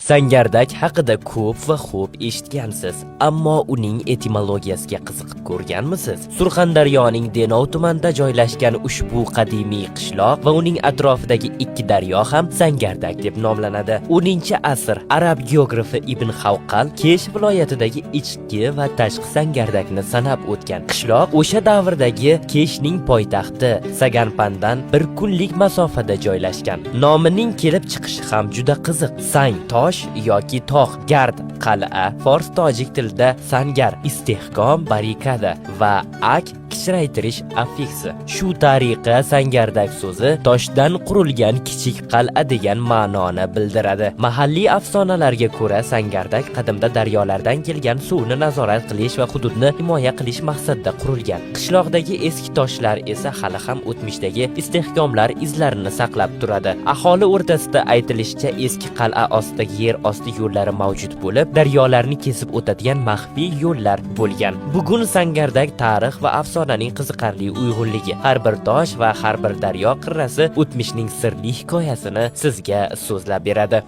Sangardak haqida ko'p va xo'p eshitgansiz, ammo uning etimologiyasiga qiziqib ko'rganmisiz? Surxondaryoning Denov tumanida joylashgan ushbu qadimiy qishloq va uning atrofidagi ikki daryo ham Sangardak deb nomlanadi. 10-asr arab geografi Ibn Havqal Kesh viloyatidagi ichki va tashqi Sangardakni sanab o'tgan. Qishloq o'sha davrdagi Keshning poytaxti Saganpandan bir kunlik masofada joylashgan. Nomining kelib chiqishi ham juda qiziq. Sang tosh yoki tog', gard qal'a, fors tojik tilida sangar, istehkom, barrikada va ak kichraytirish affiksi. Shu tariqa Sangardak so'zi toshdan qurilgan kichik qal'a degan ma'noni bildiradi. Mahalliy afsonalarga ko'ra, Sangardak qadimda daryolardan kelgan suvni nazorat qilish va hududni himoya qilish maqsadida qurilgan. Qishloqdagi eski toshlar esa hali ham o'tmishdagi istehkomlar izlarini saqlab turadi. Aholi o'rtasida aytilishicha, eski qal'a ostidagi yer osti yo'llari mavjud bo'lib, daryolarni kesib o'tadigan maxfiy yo'llar bo'lgan. Bugun Sangardak tarix va afsonaning qiziqarli uyg'unligi. Har bir tosh va har bir daryo qirrasi o'tmishning sirli hikoyasini sizga so'zlab beradi.